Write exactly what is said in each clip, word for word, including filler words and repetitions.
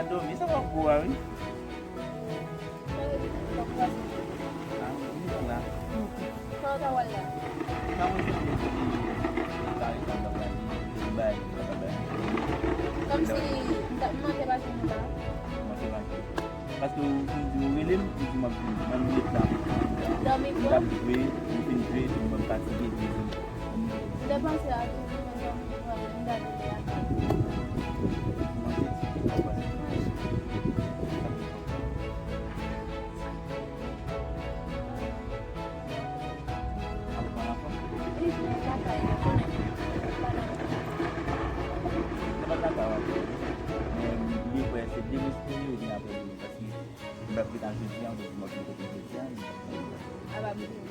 Dòmi, sa pa pou a, wi. Ah, wi, la. Kòman sa w al la? Sa mwen sanble se kare sa m t ap gade, se bay, m t ap bay. Kòmsi m t ap, m manke pase nou la. Manke pase. Paske ou fin di ou rele m, ou di m ap vini. Mwen, m ret la. Dòmi m t ap jwe, m fin jwe, epi mwen m fatige, epi m te panse a tou, mwen dòmi, mwen gade li atè. Manje ti, manje. Ap pran anfòm? Wi, lakay, ou konnen. Sa pa t lakay w ap fè, men m vle kwè se derespekte yo gen apre demen, paske m p ap ret al jodi a, ou di m ap vin kote jodi a, m p ap vin. A pa bezwen.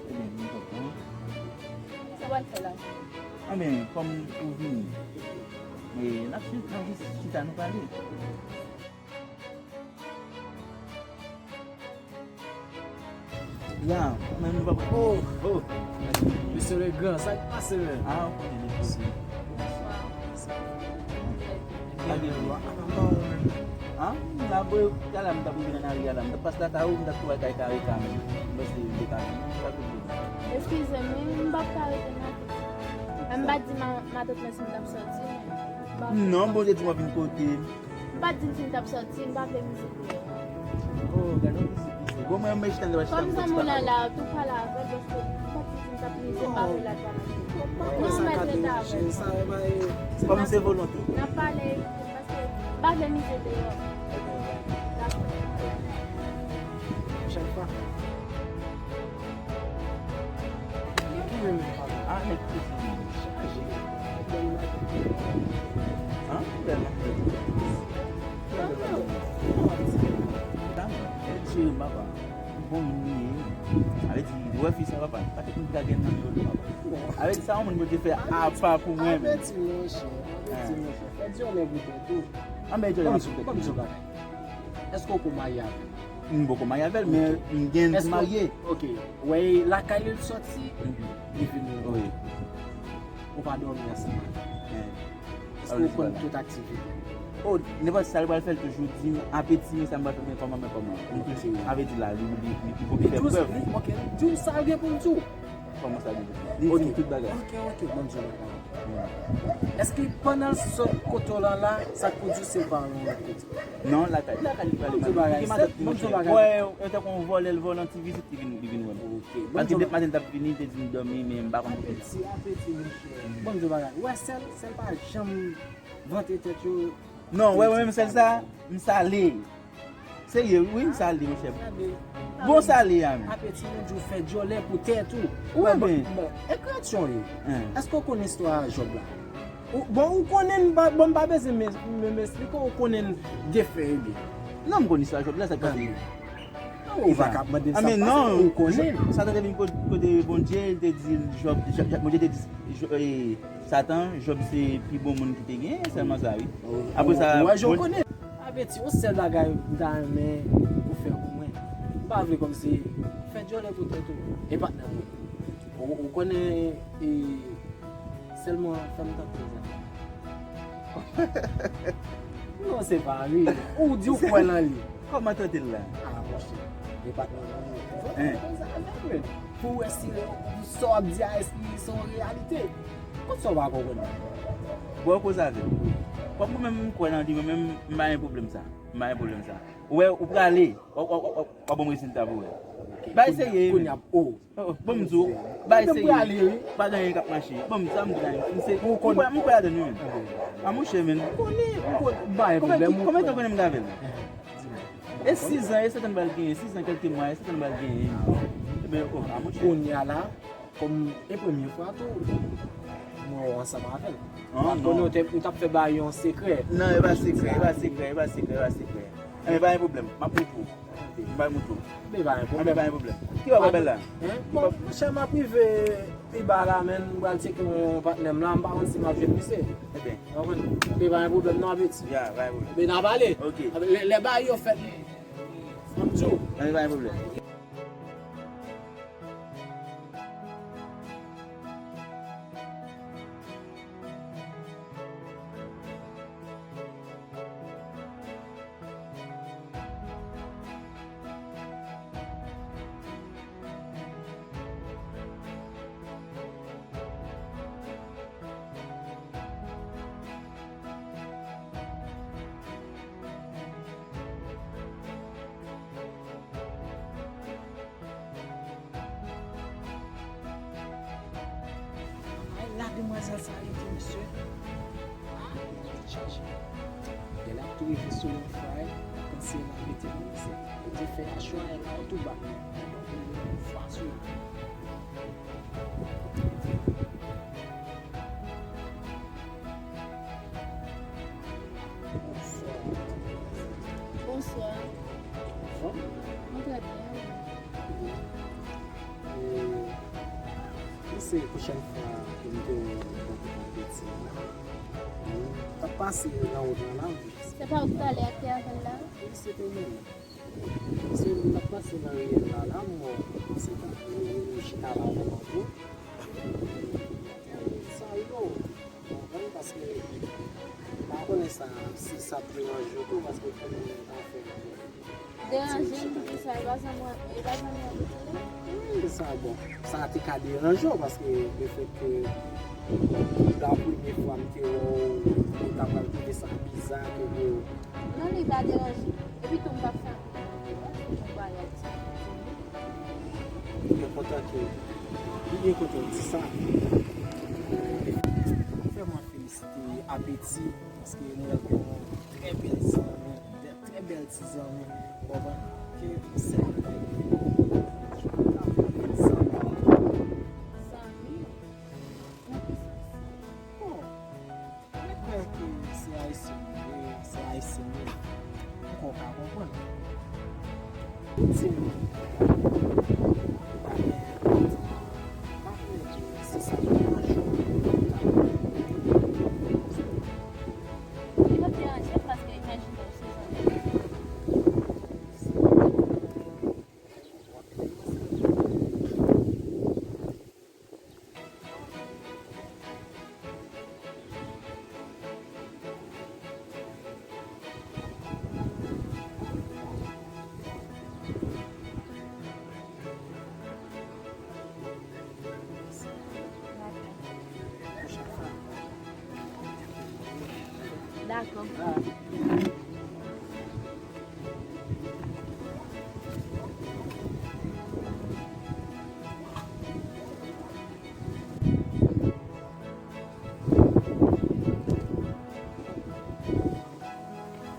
Ebyen, vin konprann. Sa w al fè la? Anben, kòm ou vini, e, n ap chita, n ap jis chita, nou pale. Ya, men nou pa. Oh, oh. Mesye Legrand, sa k pase, men? Ah, ou konnen depi si. Bonswa. Bonswa. Lage dlo a. Apa m pa wè w menm? Ah, m la, bro, talè a m t ap rive nan lari a la. M t ap pase lakay ou, m t ap tou al kay kare ka menm. M panse m te ka vini. Sa k vle di? Eskize m, wi, m p ap ka rete nan tout sa. M pa t di ma-, matant mwen si m t ap sòti, men m pa. Non, Bondye di m w ap vin kote m. M pa t di l si m t ap sòti, m pa vle mize pou yo. Oh, gade yon mizik, mizik. Bon, mwen, mwen chita, mwen chita, kòm zanmi w la, la, tou pale avè l, paske m pa t di si m t ap mize, m pa vle l al pale avè l. Non, m mèt rete avè l. Kòm se volonte. N ap pale, paske m pa vle mize deyò. Dakò. Pwochèn fwa. Ki menm papa? Ah, nèg ki chaje. An? Bèl maten. Sa mwen, e jere m, papa. Bon moun li ye. Sa vle di, ou wè fi sa, papa, pa te konn gagè nan yo, papa. Sa vle di, sa yon moun mwen te fè apa pou mwen menm. Apeti, monchè. Apeti, monchè. Fè dyòlè pou tèt ou. Anben dyòlè m ap sou tèt mwen. Èske w ko marye avè l? M poko marye avè l, men m gen marye. Ok. Wè, lakay li l sòti, li vin. Wi. Ou pa dòmi ansanm avè l. Èske w konn tout aktivite? Oh, nenpòt sa l pral fè, l toujou di m, apeti, men sa m pral fè, men kòman, men kòman. M toujou, avè di la, li, li, li, li poko fè prèv. Ok, di w sa l gen pou l di w. Kòman sa l gen pou l di w? Li di m tout bagay. Ok, ok, ban m di w yon bagay. Èske pandan l sot kote w lan la, sa k pou di w se pa yon lòt kote? Non, lakay, lakay li prale. Ban m di w bagay, ban m di w bagay. Wè, yo tankou yon vòlè, l vòlè yon ti vizit, li vin, li vin wè m. Ok, ban m di w bagay. Paske depi maten l t ap vini, li te di m dòmi, men m pa konn kote l. Apeti, apeti, monchè. Ban m di w bagay. Wè, sèl, sèl pa janm vante tèt yo. Non, wè, wè, menm sèl sa, m sale. Serye, wi, m sale, monchè. Bon sale a menm. Apeti, nou di w fè dyòlè pou tèt ou. Ou wè, bon, bon, e kretyen w ye. Èske w konn istwa Jòb la? Ou, bon, ou konnen, m pa, bon, m pa bezwen men, men, men esplike w, ou konnen l de fè e de. Non, m konn istwa Jòb la, sa k pase? Ou pa ka ap mande m sa k pase, ou konnen. Satan te vin kote Bondye, li te di Jòb, Bondye te di Satan, Jòb se pi bon moun ki te gen, sèlman sa, wi. Apre sa, ou wè, jan w konnen. Apeti, yon sèl bagay m ta renmen ou fè pou mwen. M pa vle kòmsi fè dyòlè pou tèt ou. E patnè mwen. Ou, ou konnen, e, sèlman fè m tante sa. Non, se pa ri. Ou di w kwè nan li. Kòman tante l la? Ah, monchè. E patnè mwen. Pou wè si sa w ap di a, èske se yon reyalite. Kot sa w pa konprann? Bon, koz avè l. Kòm mwen menm, m kwè nan li, mwen menm, m pa gen pwoblèm sa. M pa gen pwoblèm sa. Ou wè, ou prale, w ap, w ap, w ap, w ap ban m rezilta pou wè. Bay serye, wi. Kounye a, oh. Oh, oh, bon, m di w, bay serye. Pa gen anyen k ap mache. Bon, m sa m di la, m se, m kwè, m kwè ladan l, wi, menm. A, monchè, menm. Konbyen tan konnen m t avè l? E sizan, e sèt an m pral genyen, sizan kèlke mwa, e sèt an m pral genyen. Ebyen, oh, a monchè. Kounye a la, kòm e premye fwa tou, mwen wè w ansanm avè l. Ah, non. Konnen w te, ou t ap fè bay yon sekrè. Non, e pa sekrè, e pa sekrè, e pa sekrè, e pa sekrè. Ebyen, pa gen pwoblèm, m ap montre w. M pral montre w. Ebyen, pa gen pwoblèm. Ebyen, pa gen pwoblèm. Ki bò w pral la? Bon, monchè, m ap rive pi ba la, men m pral tcheke yon patnè m la, m pa konn si m ap jwenn misye. Ebyen. Ou konprann? Ebyen, pa gen pwoblèm, non, Apeti. Ya, pa gen pwoblèm. Ebyen, n a pale. Ok. Lè, lè bagay yo fèt, m ap di w. Ebyen, pa gen pwoblèm. Demwazèl sa rete, mesye. Ah, li chaje. Lè l ap tou rive sou yon fwa, l ap panse l ap mete nan misye. Li te fè achwa, l la tou ba. Yon fwa sou li. Bonswa. Bonswa. Anfòm? Mwen trè byen, e ou? E, se pwochèn fwa pou m te wè w nan apeti a. M t ap pase nan wout lan la. Se pa ou ki pale ak Kervin la? Wi, se te mwen menm. Se m t ap pase nan riyèl la, la, m wè w, se tankou ou chita la, ou menm tou. Sa yo, w konprann, paske m pa konnen sa, si sa ap deranje w tou, paske konnen afè. Deranje m poukisa? E pa sa mwen, e pa sa mwen abitye la? Wi, sa bon. Sa te ka deranje w, paske lefètke la premye fwa m te wè w, ou ta pral twouve sa biza ke pou Non, li pa deranje. Epi tou, m p ap fè anpil kote, non, pou m pa y ap di. Li byen kontan ke, li byen kontan di sa. Fè mwen felisite Apeti, paske nou wè l gen yon trè bèl ti zanmi, de trè bèl ti zanmi, ou konprann? Ke sèl zanmi. Zanmi? Nan ki sans? Bon, mwen kwè ke se ayisyen nou ye, se ayisyen nou ye. Ou kwè w ka konprann. Ou di m, pa gen, pa gen, se sa ki deranje w. Li p ap deranje m paske imajine w se zanmi m. Dakò.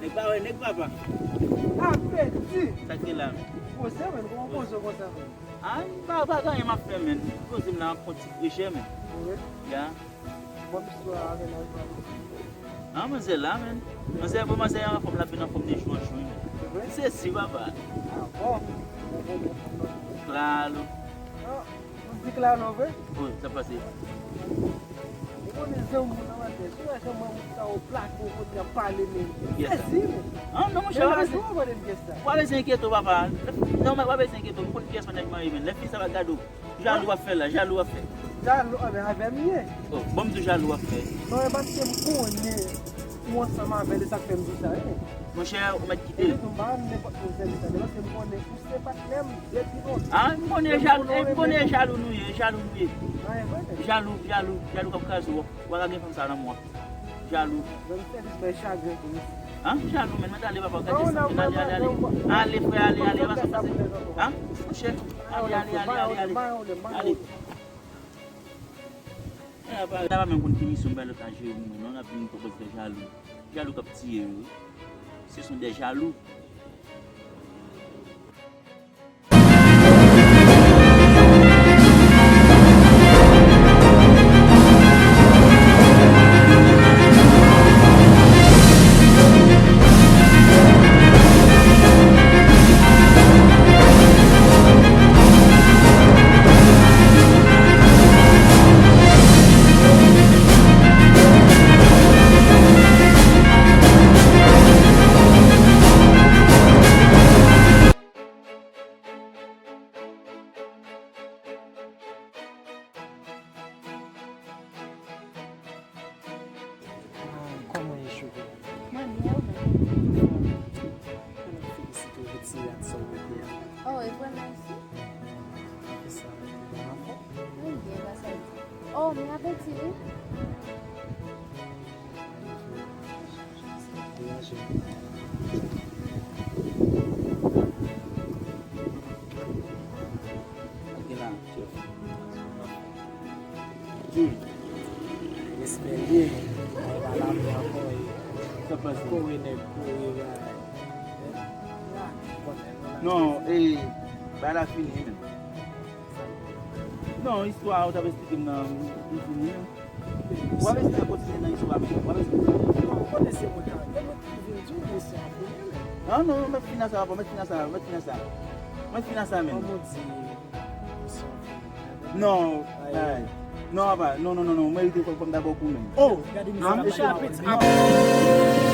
Nèg pa wè nèg, papa. Apeti! Sa k gen la? Poze, men, kòman poze w konsa, men? A, m pa, pa gen anyen m ap fè, men. Poze m la, m ap pran ti frechè, men. Wi. Ya. Bon, misye a, men, la, li pa. A, manzè la, men. Manzè, bon, manzè anfòm, l ap vin anfòm de jou an jou, men. Se vre? Se si, papa. A, bon. Bon, bon, bon, bon, bon. Klalo. A, ou di klalo, vre? Wi, sa pase. Ou konnen zanmi moun nan maten. Si w wè jan moun sa yo plake w kote y ap pale, men. Sezi, men. A, non, monchè, w pa bezwen, w pa bezwen enkyete w, papa. Non, men w pa bezwen enkyete w. M konn kiyès manèg mwen ye, men. Lè fi sa va gade w. Jalou w ap fè la, jalou w ap fè. Jalou, anben, avè m ye. O, bon, m di w jalou w ap fè. Non, e paske m konnen ou ansanm avè l, e sa k fè m di w sa, wi. Monchè, ou mèt kite l. Epi tou, m pa rann nenpòt moun sèvis la, men paske m konnen ou se patnè m depi lontan. A, m konnen jalou, e, m konnen jalou nou ye, jalou nou ye. A, e vre, men. Jalou, jalou, jalou k ap kraze w. Ou pa ka gen fanm sa nan mwen. Jalou. Ban m sèvis bay chagren pou misye. An, jalou, men, mwen t ale, papa, gade sa, men, ale, ale, ale. Ale, frè, ale, ale, ale, ale. An, monchè, ale, ale, ale, ale, ale. Ale. N a pa menm konn ki misyon bay lòt la jere pou mwen, non, n ap vin pwopòze fè jalou. Jalou k ap tiye yo, wi. Ce sont des jaloux. Ah, kòman ye, chouchou? Mwen byen, ou menm? Mwen felisite w pou ti rad sa w mete a. Oh, e vre, mèsi. Ki sa, ou te bon anfòm? Mwen byen, gras a Dye. Oh, men apeti, wi. Jul. Espè li, bagay pa la menm ankò, e, kore nèg, kore bagay. Non, e, bagay la fini, menm. Non, istwa a ou t ap esplike m nan, li fini, menm. W ap esplike kontinye nan istwa, menm. W ap esplike. Bon, kote se mwen ka, gen moun ki vin di w, mesye a konnen, menm. Ah, non, mèt fini sa, mèt fini sa, mèt fini sa. Mèt fini sa, menm. Kòman w di, mesye a konnen? Non, ay. Non, apa, non, non, non, non, ou merite fò m dabò pou menm. Oh, gade mesye a, mesye a piti.